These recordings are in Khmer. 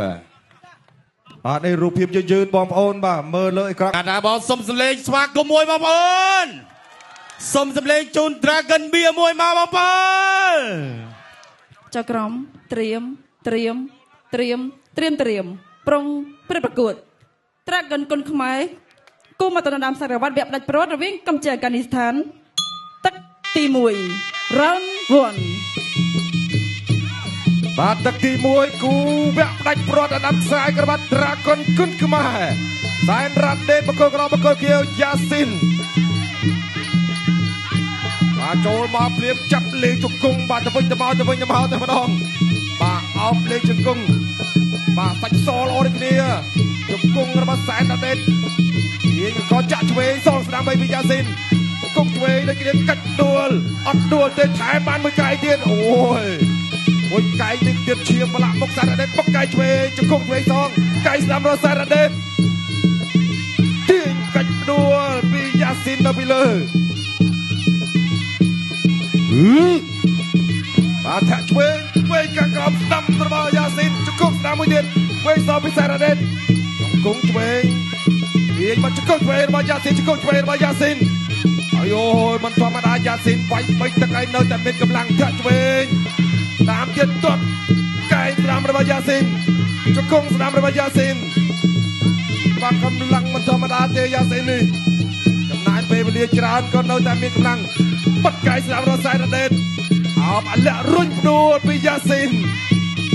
បាទបាទនេះរូបភាពយឺតៗបងប្អូនបាទមើលលើអេក្រង់ បាទណាបងសុំសំលេងស្វាគមន៍មួយបងប្អូនសុំសំលេងជូន Dragon Beer មួយមកបងប្អូន ចៅក្រមត្រៀមត្រៀមត្រៀមត្រៀមត្រៀមប្រុងព្រឹទ្ធប្រកួត Dragon គុនខ្មែរគូមកតនដើមសារវត្តវគ្គផ្ដាច់ព្រាត់រវាងកម្ពុជាអាហ្គានីស្ថានទឹកទី1 round 1 បាទទឹកទី1គូវគ្គផ្ដាច់ព្រាត់អដាមខ្សែក្រវ៉ាត់ Dragon គុនខ្មែរសែនរ៉ាត់ដេតបង្គោលក្របង្គោលខៀវយ៉ាស៊ីនបាទចូលមកភ្លាមចាប់លេងជង្គង់បាទទៅវិញទៅមកទៅវិញទៅមកតែម្ដងបាទអោបលេងជង្គង់បាទសាច់សល្អដូចគ្នាជង្គង់របស់សែនរ៉ាត់ដេតទាញក៏ចាក់ឆ្វេងសងស្ដាំបីពីយ៉ាស៊ីនគង់ឆ្វេងដូចគ្នាកាច់ដួលអត់ដួលទេថែមបានមួយកែទៀតអូយមួយកែនេះទៀតឈាមប្រឡាក់មុខសារ៉ាដេតបុកកែឆ្វេងជង្គង់ឆ្វេងសងកែស្ដាំរបស់សារ៉ាដេតទាញកាច់ដួលពីយ៉ាស៊ីននៅពីលើបាទធាក់ឆ្វេងឆ្វេងកាក្រោមស្ដាំរបស់យ៉ាស៊ីនជង្គង់ស្ដាំមួយទៀតឆ្វេងសងពីសារ៉ាដេតជង្គង់ឆ្វេងទាញមកជង្គង់ឆ្វេងរបស់យ៉ាស៊ីនជង្គង់ឆ្វេងរបស់យ៉ាស៊ីនអាយយមិនធម្មតាយ៉ាស៊ីនវាយបីទឹកឯងនៅតែមានកម្លាំងធាក់ឆ្វេងតាមទៀតទាត់កែងស្ដាំរបស់យ៉ាស៊ីនជង្គង់ស្ដាំរបស់យ៉ាស៊ីនបាទកម្លាំងមិនធម្មតាទេយ៉ាស៊ីននេះចំណាយពេលវេលាច្រើនក៏នៅតែមានកម្លាំងបិទកែងស្ដាំរបស់សែនរ៉ាដេតអោបអលាក់រុញផ្ដួលពីយ៉ាស៊ីន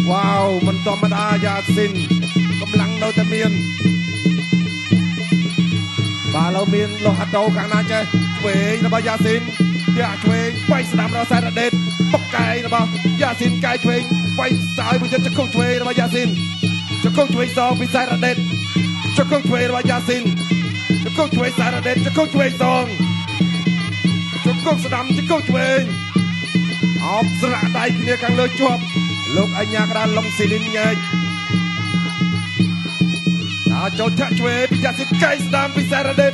វ៉ាវមិនធម្មតាយ៉ាស៊ីនកម្លាំងនៅតែមានបាទឥឡូវមានលោហាត់ដូខាងណាចេះឆ្វេងរបស់យ៉ាស៊ីនយ៉ាឆ្វេងវាយស្ដាំរបស់សែនរ៉ាដេតបុកកែងរបស់យ៉ាស៊ីនកែឆ្វេងវាយសើមួយទៀតជង្គង់ឆ្វេងរបស់យ៉ាស៊ីនជង្គង់ឆ្វេងសងពីសែនរ៉ាដេតជង្គង់ឆ្វេងរបស់យ៉ាស៊ីនជង្គង់ឆ្វេងសែនរ៉ាដេតជង្គង់ឆ្វេងសងជង្គង់ស្ដាំជង្គង់ឆ្វេងអោបស្រាក់ដៃគ្នាខាងលើជាប់លោកអញ្ញាកដាលឡុងស៊ីលីនញែកដល់ចូលធាក់ឆ្វេងពីយ៉ាស៊ីនកែស្ដាំពីសែនរ៉ាដេត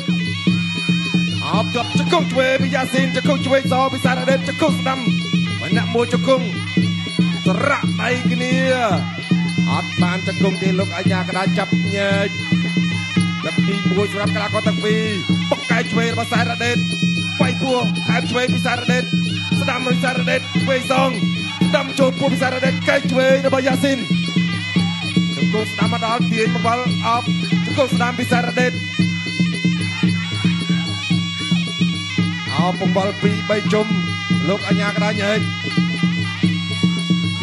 អោបជាប់ជង្គង់ឆ្វេងពីយ៉ាស៊ីនជង្គង់ឆ្វេងសងពីសែនរ៉ាដេតជង្គង់ស្ដាំម្នាក់មួយជង្គង់ស្រាក់ដៃគ្នាអត់បានជង្គង់ទេលោកអញ្ញាកដាចាប់ញែកទឹកទី1សម្រាប់កីឡាករទាំងពីរបុកកែឆ្វេងរបស់សែនរ៉ាដេតវាយពោះថែមឆ្វេងពីសែនរ៉ាដេតស្ដាំរបស់សែនរ៉ាដេតឆ្វេងសងស្ដាំចូលពោះពីសែនរ៉ាដេតកែឆ្វេងរបស់យ៉ាស៊ីនជង្គង់ស្ដាំមកដល់ទាញមកវល់អោបជង្គង់ស្ដាំពីសែនរ៉ាដេតអោបបង្វល់2 3ជុំលោកអញ្ញាកដាញែក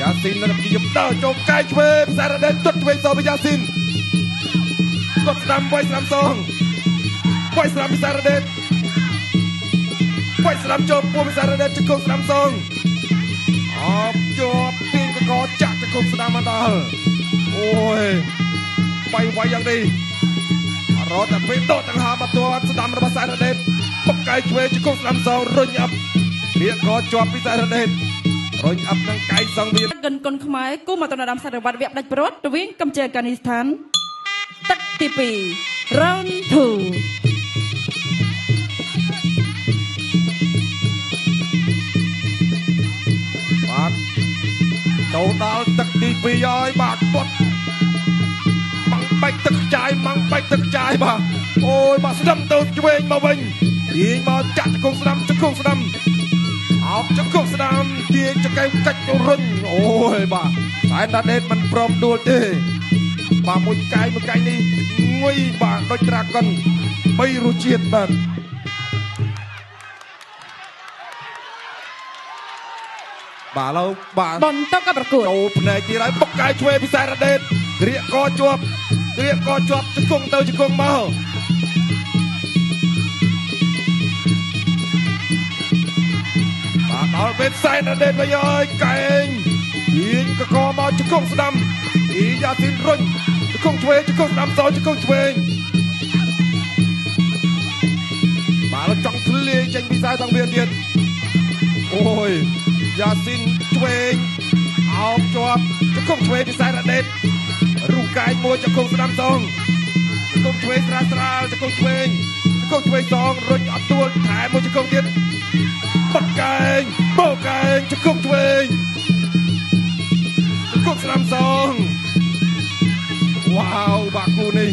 យ៉ាស៊ីននៅព្យាយាមដើរចូលកែឆ្វេងសារ៉ាដេតទាត់ឆ្វេងសងពីយ៉ាស៊ីនទាត់ស្ដាំវាយស្ដាំសងវាយស្ដាំពីសារ៉ាដេតវាយស្ដាំចូលពោះពីសារ៉ាដេតជង្គង់ស្ដាំសងអបជាប់ទាញកកចាក់ជង្គង់ស្ដាំមកដល់អូយបាយវាយយ៉ាងនេះរត់តែពេលដកដង្ហើមមកទាត់ស្ដាំរបស់សារ៉ាដេតបុកកែឆ្វេងជង្គង់ស្ដាំសងរុញអាប់រៀកក៏ជាប់ពីសារ៉ាដេតរុញអាប់នឹងកែងសងវា កិនគុនខ្មែរគូមកតនដើមសារវត្តវគ្គផ្ដាច់ព្រាត់រវាងកម្ពុជាអាហ្គានីស្ថានទឹកទី2 round 2បាទចូលដល់ទឹកទី2ហើយបាទពុតម៉ាំងបាច់ទឹកចាយម៉ាំងបាច់ទឹកចាយបាទអូយបាទស្ដាំទៅឆ្វេងមកវិញទាញមកចាក់ជង្គង់ស្ដាំជង្គង់ស្ដាំអោបជង្គង់ស្ដាំទាញចង្កេះកាច់រុញអូយបាទសែនរ៉ាដេតមិនព្រមដួលទេបាទមួយកែងមួយកែងនេះងុយបាទដូចត្រាកុន3រសជាតិបាទបាទឥឡូវបាទ បន្តការប្រកួត ចូលភ្នែកទៀតហើយបុកកែឆ្វេងពីសែនរ៉ាដេតរៀកកជាប់រៀកកជាប់ជង្គង់ទៅជង្គង់មកបាទដល់ពេលសែនរ៉ាដេតវិញហើយកែងទាញកកមកជង្គង់ស្ដាំអ៊ីយ៉ាស៊ីនរុញជង្គង់ឆ្វេងជង្គង់ស្ដាំសជង្គង់ឆ្វេងបាទចង់ធ្លាយចេញពីខ្សែសង្វៀនទៀតអូយយ៉ាស៊ីនឆ្វេងអោបជាប់ជង្គង់ឆ្វេងពីសែនរ៉ាដេតរូបកាយមួយជង្គង់ស្ដាំសងជង្គង់ឆ្វេងស្រាលស្រាលជង្គង់ឆ្វេងជង្គង់ឆ្វេងសងរុញអត់ដួលថែមមួយជង្គង់ទៀតបត់កែងបោកកែងជង្គង់ឆ្វេងជង្គង់ស្ដាំសង វ៉ាវបាទគូនេះ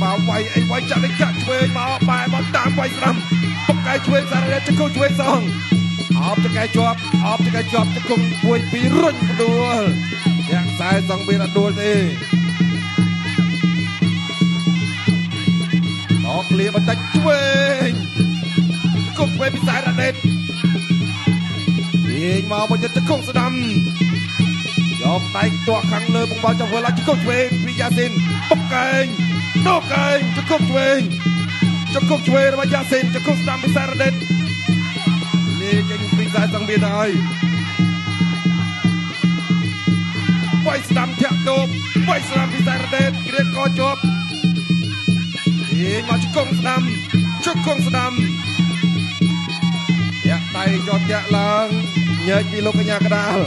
បាទវាយអីវាយចាក់នេះចាក់ឆ្វេងមកបែរមកតាមវាយស្ដាំបុកកែឆ្វេងសារ៉ាជង្គង់ឆ្វេងសងអបចកែជាប់អបចកែជាប់ជង្គង់មួយពីររុញផ្ដួលអ្នកខ្សែសងវាអត់ដួលទេអកលៀបន្តិចឆ្វេងជង្គង់ឆ្វេងពីសារ៉ាដេតទាញមកបញ្ញត្តិជង្គង់ស្ដាំយកដៃទាក់ខាងលើបង្បល់ចង្វើឡើងជង្គង់ឆ្វេងពីយ៉ាស៊ីនបុកកែងដកកែងជង្គង់ឆ្វេងជង្គង់ឆ្វេងរបស់យ៉ាស៊ីនជង្គង់ស្ដាំពីសារ៉ាដេតលេចេញពីខ្សែសង្វៀនទៅហើយវាយស្ដាំធាក់តបវាយស្ដាំពីសារ៉ាដេតគ្រាកជាប់ទាញមកជង្គង់ស្ដាំជង្គង់ស្ដាំធាក់ដៃយកធាក់ឡើងញែកពីលោកកញ្ញាកដាល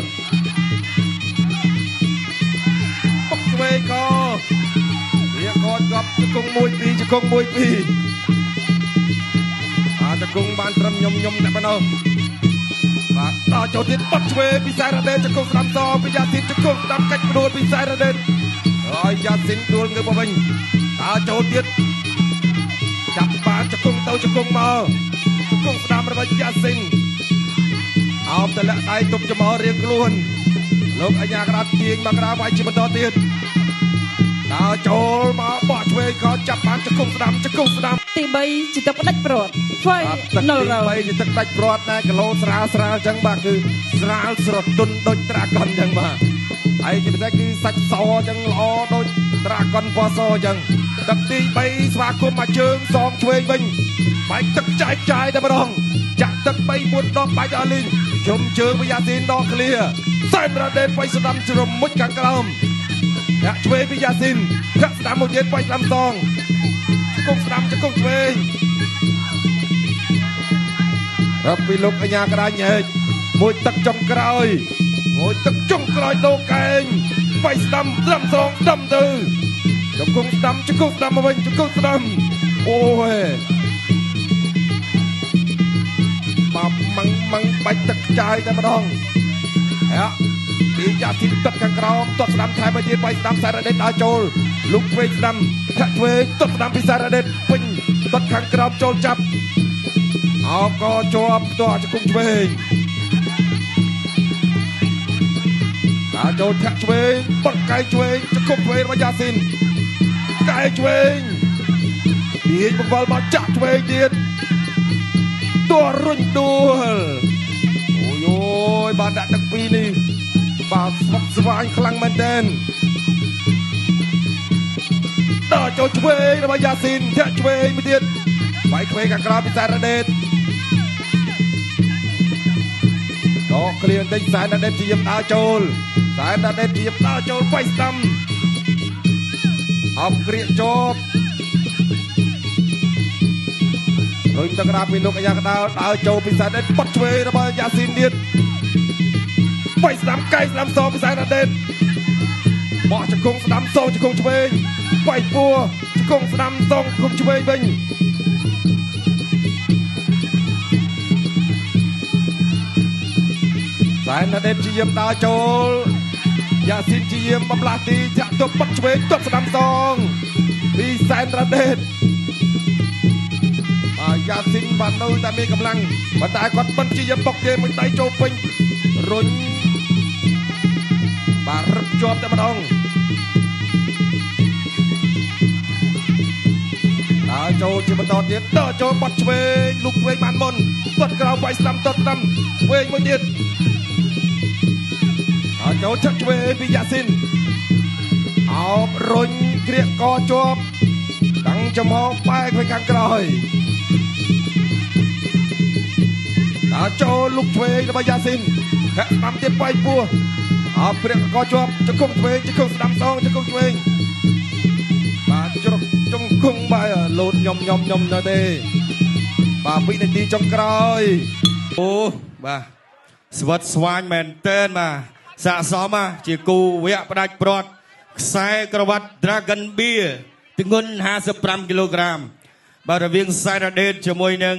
បុកឆ្វេងកវាកជាប់ជង្គង់1 2ជង្គង់1 2បាទជង្គង់បានត្រឹមញុំញុំតែប៉ុណ្ណោះបាទដល់ចូលទៀតបុកឆ្វេងពីសារ៉ាដេតជង្គង់ស្ដាំសពីយ៉ាស៊ីនជង្គង់ស្ដាំកាច់ផ្ដួលពីសារ៉ាដេតហើយយ៉ាស៊ីនដួលងើបមកវិញដល់ចូលទៀតចាប់បានជង្គង់ទៅជង្គង់មកជង្គង់ស្ដាំរបស់យ៉ាស៊ីនអោបតម្លាក់ដៃទប់ចំហរៀងខ្លួនលោកអញ្ញាក្រាបទាញមកក្រាបវាយជាបន្តទៀតដល់ចូលមកបក់ឆ្វេងក៏ចាប់បានជង្គង់ស្ដាំជង្គង់ស្ដាំទី3ជាទឹកផ្ដាច់ព្រាត់ហ្វៃណុលរ៉ោទី3ជាទឹកផ្ដាច់ព្រាត់ណាគីឡូស្រាលស្រាលអញ្ចឹងបាទគឺស្រាលស្រទន់ដូចត្រាកុនអញ្ចឹងបាទហើយជាពិសេសគឺសាច់សអញ្ចឹងល្អដូចត្រាកុនពណ៌សអញ្ចឹងទឹកទី3ស្វាគមន៍មកជើងសងឆ្វេងវិញបាច់ទឹកចាយចាយតែម្ដងចាក់ទឹក3 4ដងបាច់អស់លីងជុំជើងវិយ៉ាស៊ីនដកឃ្លាសែនរ៉ាដេតវាយស្ដាំជ្រមុជខាងក្រោមធាក់ឆ្វេងពីយ៉ាស៊ីនធាក់ស្ដាំមួយទៀតវាយស្ដាំសងជង្គង់ស្ដាំជង្គង់ឆ្វេងរាប់ពីលោកអញ្ញាក្តារញែកមួយទឹកចុងក្រោយមួយទឹកចុងក្រោយដូកែងវាយស្ដាំស្ដាំសងស្ដាំទៅជង្គង់ស្ដាំជង្គង់ស្ដាំមកវិញជង្គង់ស្ដាំអូយបាម៉ាំងម៉ាំងបាច់ទឹកចាយតែម្ដងហ៎ពីយ៉ាស៊ីនទឹកខាងក្រោមទាត់ស្ដាំថែមមកទៀតវាយស្ដាំសារ៉ាដេតដល់ចូលលុកឆ្វេងស្ដាំធាក់ឆ្វេងទាត់ស្ដាំពីសារ៉ាដេតពេញទាត់ខាងក្រោមចូលចាប់អោកជាប់ទាត់ជង្គង់ឆ្វេងដល់ចូលធាក់ឆ្វេងបត់កែឆ្វេងជង្គង់ឆ្វេងរបស់យ៉ាស៊ីនកែឆ្វេងទាញបង្វិលមកចាក់ឆ្វេងទៀតតួរុញដួលអូយអូយបានដាក់ទឹកពីរនេះបាទស្មុគស្វាញខ្លាំងមែនទែនដល់ចូលឆ្វេងរបស់យ៉ាស៊ីនធាក់ឆ្វេងមួយទៀតបាយឆ្វេងខាងក្រោមពីសារ៉ាដេតដកឃ្លាបន្តិចសារ៉ាដេតព្យាយាមដើរចូលសារ៉ាដេតព្យាយាមដើរចូលវាយស្ដាំអបក្រៀកជាប់រុញទឹកក្រាបពីលោកអាយ៉ាកដាលដើរចូលពីសារ៉ាដេតបត់ឆ្វេងរបស់យ៉ាស៊ីនទៀតវាយស្ដាំកែស្ដាំសងពីសារ៉ាដេតបោះជង្គង់ស្ដាំសងជង្គង់ឆ្វេងវាយពោះជង្គង់ស្ដាំសងជង្គង់ឆ្វេងវិញសារ៉ាដេតព្យាយាមដើរចូលយ៉ាស៊ីនព្យាយាមបំលាស់ទីចាក់ទប់បត់ឆ្វេងទាត់ស្ដាំសងពីសារ៉ាដេតយ៉ាស៊ីនបាននៅតែមានកម្លាំងប៉ុន្តែគាត់មិនព្យាយាមបុកទេមួយដៃចូលពេញរុញបាទរឹបជាប់តែម្ដងដើរចូលជាបន្តទៀតដើរចូលបត់ឆ្វេងលុកឆ្វេងបានមុនទាត់ក្រោមវាយស្ដាំទាត់ស្ដាំឆ្វេងមួយទៀតដើរចូលឆឹកឆ្វេងពីយ៉ាស៊ីនអោបរុញគ្រាកកជាប់តាំងចំហបែកទៅខាងក្រោយដើរចូលលុកឆ្វេងរបស់យ៉ាស៊ីនធាក់ស្ដាំទៀតវាយពោះអោបគ្រាកកជាប់ជង្គង់ឆ្វេងជង្គង់ស្ដាំសងជង្គង់ឆ្វេងបាទជ្រុកជង្គង់បាយលោតញុំញុំញុំនៅទេបាទវិនាទីចុងក្រោយអូបាទស្វិតស្វាញមែនទែនបាទស័កសមជាគូវគ្គផ្ដាច់ព្រាត់ខ្សែក្រវ៉ាត់ Dragon Beer ទម្ងន់55គីឡូក្រាមបាទរវាងសារ៉ាដេតជាមួយនឹង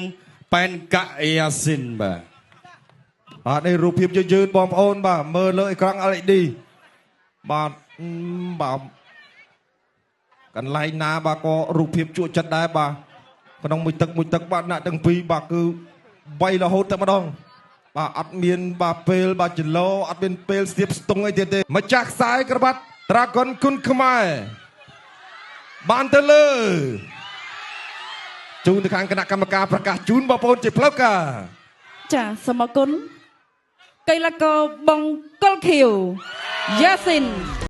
ប៉ែនកាយ៉ាស៊ីនបាទបាទនេះរូបភាពយឺតៗបងប្អូនបាទមើលលើអេក្រង់ LED បាទ បាទកន្លែងណាបាទក៏រូបភាពជក់ចិត្តដែរបាទក្នុងមួយទឹកមួយទឹកបាទអ្នកទាំងពីរបាទគឺបីរហូតតែម្ដងបាទអត់មានបាទពេលបាទចលោអត់មានពេលស្ទាបស្ទង់អីទៀតទេម្ចាស់ខ្សែក្រវ៉ាត់ Dragon គុនខ្មែរបានទៅលើជូនទៅខាងគណៈកម្មការប្រកាសជូនបងប្អូនជាផ្លូវការ ចាសូមអរគុណកីឡាករបង្គោលខៀវយ៉ាស៊ីន។